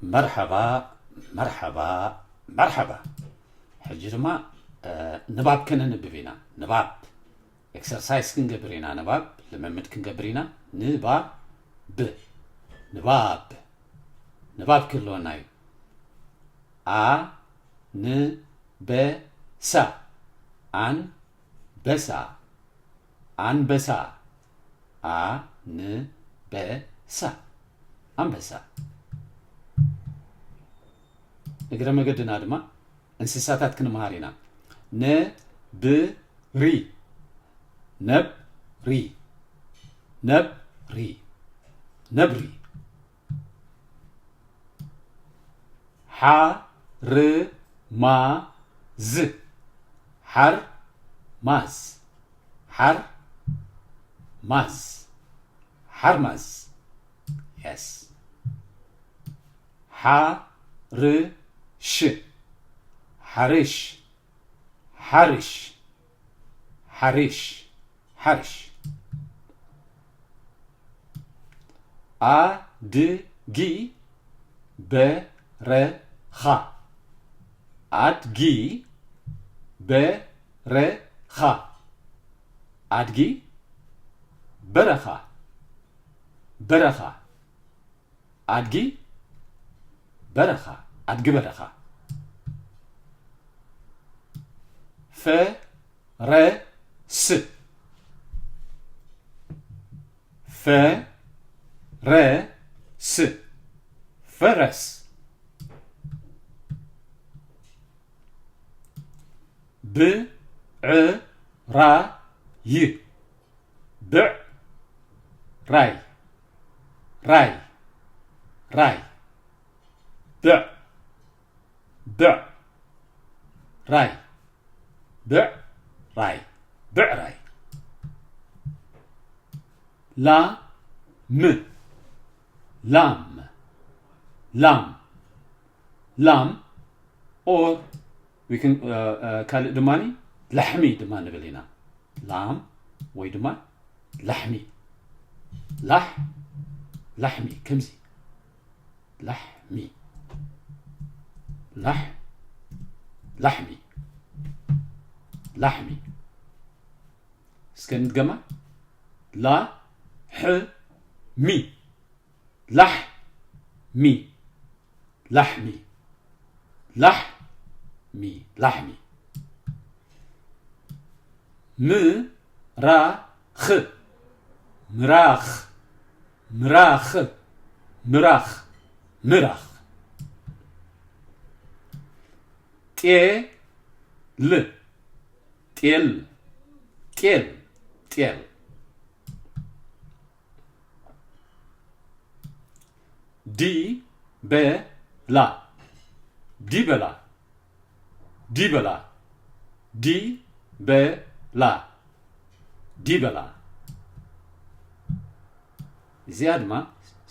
መርሐባ መርሐባ መርሐባ። ሕጂ ድማ ንባብ ከነንብብ ኢና። ንባብ ኤክሰርሳይዝ ክንገብር ኢና። ንባብ ልምምድ ክንገብር ኢና። ንባብ ንባብ ንባብ ክህልወና እዩ። ኣ ን በ ሳ ኣን በሳ ኣንበሳ። ኣ ን በ ሳ ኣንበሳ። እግረ መገድና ድማ እንስሳታት ክንመሃር ኢና። ነብሪ ነብሪ ነብሪ ነብሪ። ሓርማዝ ሓርማዝ ሓርማዝ ሓርማዝ። የስ። ሓርሽ ሓርሽ ሓርሽ ሓርሽ ሓርሽ። ኣድጊ በረኻ ኣድጊ በረኻ ኣድጊ በረኻ በረኻ ኣድጊ በረኻ ኣድጊ በረኻ። ፈረስ ፈረስ ፈረስ። ብዕራይ ብዕራይ ራይ ራይ። ብዕ ብዕራይ ብዕራይ ብዕራይ። ላም ላም ላም ላም። Or we can, ካልእ ድማ ላሕሚ ድማ ንብል ኢና። ላም ወይ ድማ ላሕሚ። ላሕ ላሕሚ ከምዚ። ላሕሚ ላሕ ላሕሚ ላሕሚ። እስከ ንድገማ። ላሕሚ ላሕሚ ላሕሚ ላሕሚ ላሕሚ። ምራኽ ምራኽ ምራኽ ምራኽ ምራኽ። ጤል ጤል ጤል ጤል። ዲበላ ዲበላ ዲበላ ዲበላ ዲበላ። እዚኣ ድማ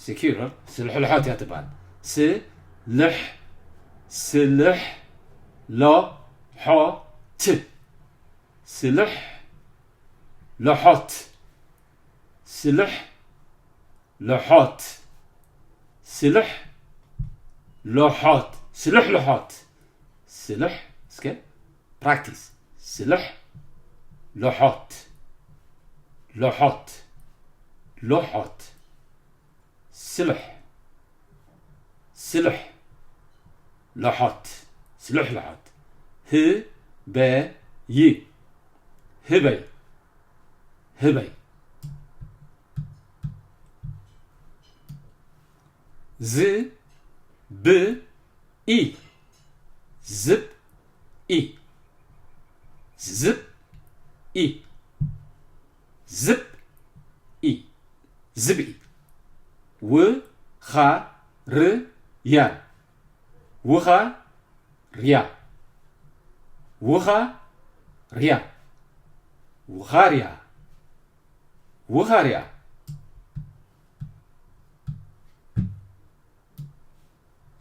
ስኪረር ስልሕልሖት እያ ትበሃል። ስልሕ ስልሕ ሎ ሖ ት ስልሕ ሎሖት ስልሕ ሎሖት ስልሕ ሎሖት ስልሕ ሎሖት ስልሕ። እስከ ፕራክቲስ። ስልሕ ሎሖት ሎሖት ሎሖት ስልሕ ስልሕ ሎሖት ስልሕ ሎሖት። ህበይ ህበይ ህበይ። ዝብኢ ዝብኢ ዝብኢ ዝብኢ ዝብኢ። ውኻርያ ውኻርያ ውኻርያ ውኻርያ ውኻርያ።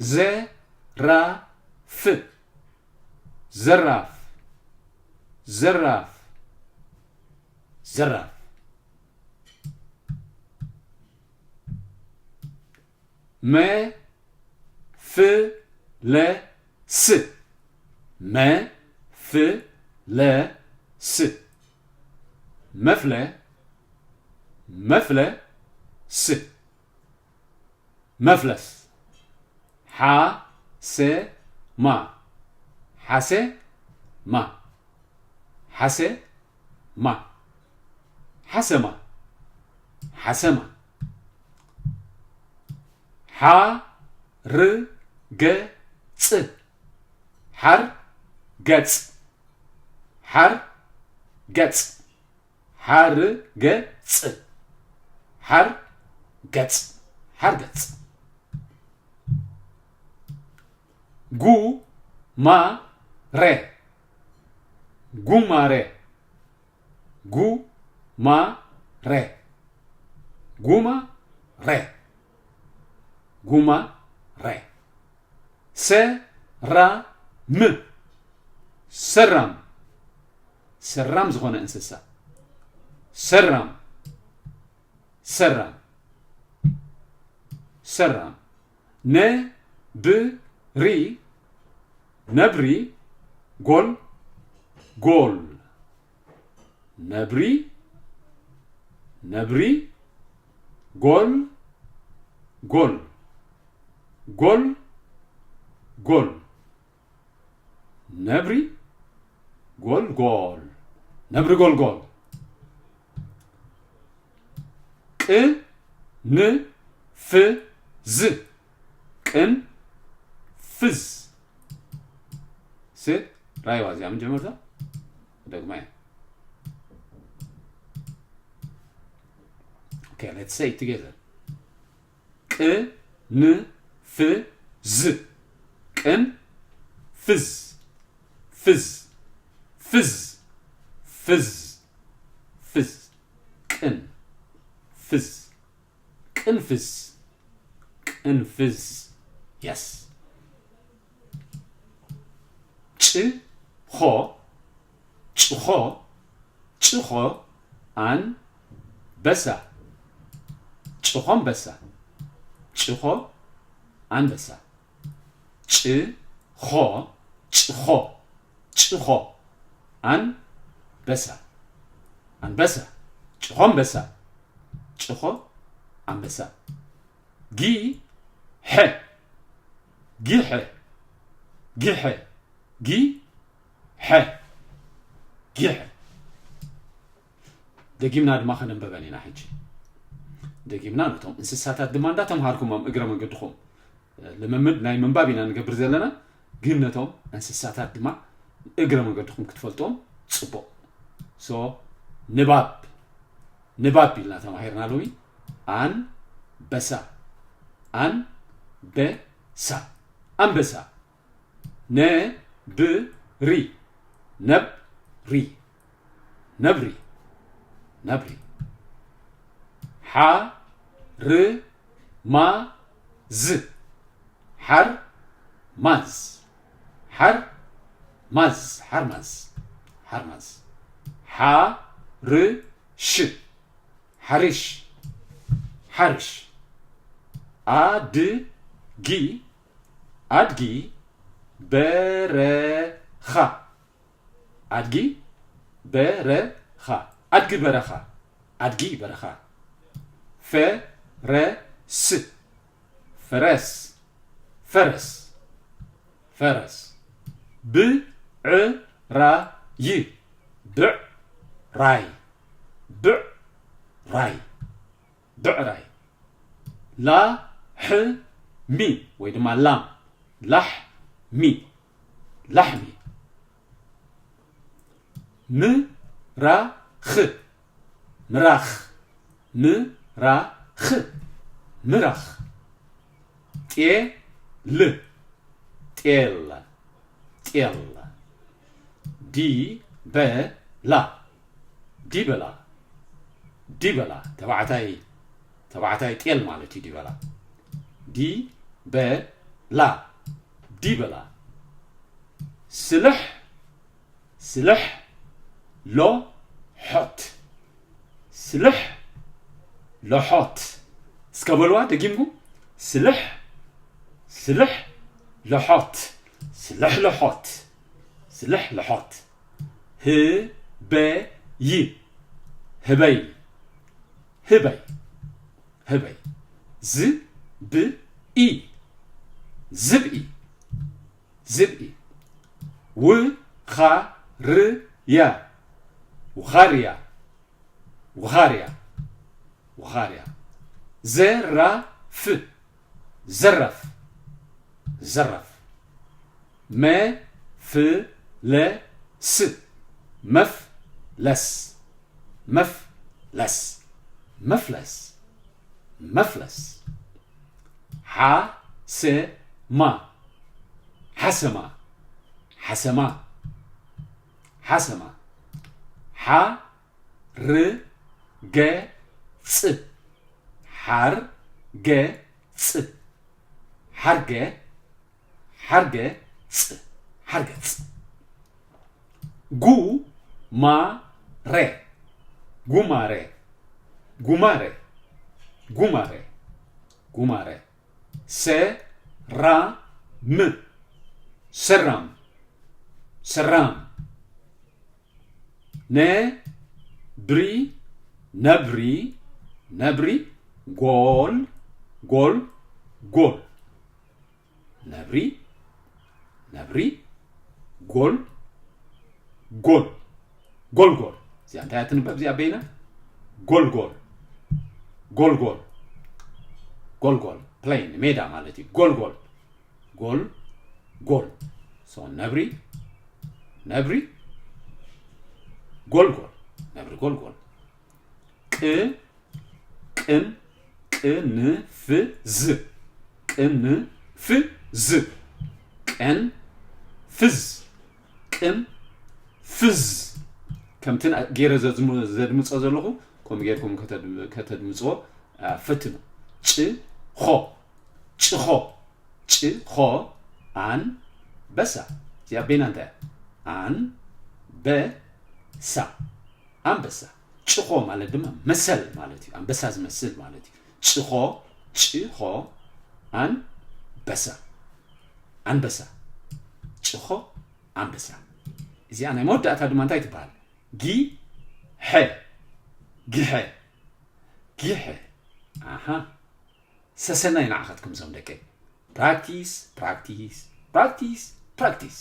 ዘራፍ ዘራፍ ዘራፍ ዘራፍ። መ ፍ ለ ስ መ ፍ ለ ስ መፍለ መፍለ ስ መፍለስ ሓ ሴ ማ ሓሴ ማ ሓሴ ማ ሓሰማ ሓሰማ ሓ ር ገ ፅ ሓር ገፅ ሓር ገፅ ሓር ገ ፅ ሓር ገፅ ሓር ገፅ ጉ ማ ረ ጉማረ ጉማረ ጉማረ ጉማረ ሰራም ሰራም ሰራም ዝኾነ እንስሳ ሰራም ሰራም ሰራም ነብሪ ነብሪ ጎል ጎል ነብሪ ነብሪ ጎል ጎል ጎል ጎል ነብሪ ጎል ጎል ነብሪ ጎል ጎል ቅ ን ፍ ዝ ቅን ፍዝ ስ ራይዋ እዚኣ መጀመርታ ደግማ እያ okay let's say it together ቅ ን ፍ ዝ ቅን ፍዝ ፍዝ ፍዝ ፍዝ ፍዝ ቅን ፍዝ ቅንፍዝ ቅንፍዝ yes ጭ ኾ ጭኾ ጭኾ ኣን በሳ ጭኾ ኣንበሳ ጭኾ ኣንበሳ ጭ ኾ ጭኾ ጭኾ ኣን በሳ ኣንበሳ ጭኾ ኣንበሳ ጭኾ ኣንበሳ ጊ ሐ ጊሐ ጊሐ ጊ ሐ ጊሐ ደጊምና ድማ ከነንበበን ኢና ሕጂ ደጊምና ነቶም እንስሳታት ድማ እንዳተምሃርኩሞም እግረ መንገድኹም ልምምድ ናይ ምንባብ ኢና ንገብር ዘለና ግን ነቶም እንስሳታት ድማ እግረ መንገድኹም ክትፈልጦም ፅቡቕ so ንባብ ንባብ ኢልና ተማሂርና ሎሚ ኣን በሳ ኣን በሳ ኣንበሳ ነብሪ ነብሪ ነብሪ ነብሪ ሓርማዝ ሓርማዝ ሓርማዝ ሓርማዝ ሓርማዝ ሓርሽ ሓርሽ ሓርሽ ኣድጊ ኣድጊ በረኻ ኣድጊ በረኻ ኣድጊ በረኻ ኣድጊ በረኻ ፈረስ ፈረስ ፈረስ ፈረስ ብዕራይ ብዕራይ ብዕራይ ብዕራይ ላሕሚ ወይ ድማ ላም ላሕሚ ላሕሚ ምራኽ ምራኽ ምራኽ ምራኽ ጤል ጤል ጤል ዲበላ ዲበላ ዲበላ ተባዕታይ ተባዕታይ ጤል ማለት እዩ ዲበላ ዲበላ ዲበላ ስልሕ ስልሕ ሎሖት ስልሕ ሎሖት እስከ በልዋ ደጊምኩም ስልሕ ስልሕ ልሖት፣ ስልሕልሖት፣ ስልሕልሖት። ህበይ፣ ህበይ፣ ህበይ፣ ህበይ። ዝብኢ፣ ዝብኢ፣ ዝብኢ። ውኻርያ፣ ውኻርያ፣ ውኻርያ፣ ውኻርያ። ዘራፍ፣ ዘራፍ፣ ዘራፍ። መፍለስ፣ መፍለስ፣ መፍለስ፣ መፍለስ። ሓሰማ፣ ሓሰማ፣ ሓሰማ፣ ሓሰማ። ሓርገጽ፣ ሓርገጽ፣ ሓርገ፣ ሓርገጽ፣ ሓርገጽ። ጉማረ፣ ጉማረ፣ ጉማረ፣ ጉማረ፣ ጉማረ። ሰራም፣ ሰራም፣ ሰራም። ነብሪ፣ ነብሪ፣ ነብሪ። ጎል፣ ጎል፣ ጎል። ነብሪ፣ ነብሪ። ጎል፣ ጎል፣ ጎል፣ ጎል። እዚኣ እንታይ እያ ትንበብ? እዚኣ በይና ጎል፣ ጎል፣ ጎል፣ ጎል፣ ጎል፣ ጎል። ፕሌን ሜዳ ማለት እዩ። ጎል፣ ጎል፣ ጎል፣ ጎል። ሶ ነብሪ፣ ነብሪ። ጎል፣ ጎል፣ ነብሪ፣ ጎል፣ ጎል። ቅ፣ ቅን፣ ቅንፍዝ፣ ቅንፍዝ። ቀን፣ ፍዝ፣ ቅን፣ ፍዝ። ከምቲ ና-፣ ገይረ ዘዝሙ-፣ ዘድምጾ ዘለኹ፣ ከምኡ ጌርኩም ከተድ-፣ ከተድምጽዎ፣ አ፣ ፈትኑ። ጭ፣ ኾ፣ ጭኾ፣ ጭኾ፣ ኣን፣ በሳ። እዚኣ ቤና እንታይ እያ? ኣን፣ በ፣ ሳ። ኣንበሳ። ጭኾ ማለት ድማ መሰል ማለት እዩ። ኣንበሳ ዝመስል ማለት እዩ። ጭኾ፣ ጭኾ፣ ኣንበሳ። ኣንበሳ። ጭኾ፣ ኣንበሳ። እዚኣ ናይ መወዳእታ ድማ እንታይ ትበሃል? ጊሐ። ጊሐ። ጊሐ። ኣሃ። ሰሰናይ ንዓኻትኩም እዞም ደቀይ። ፕራክቲስ፣ ፕራክቲስ፣ ፕራክቲስ፣ ፕራክቲስ።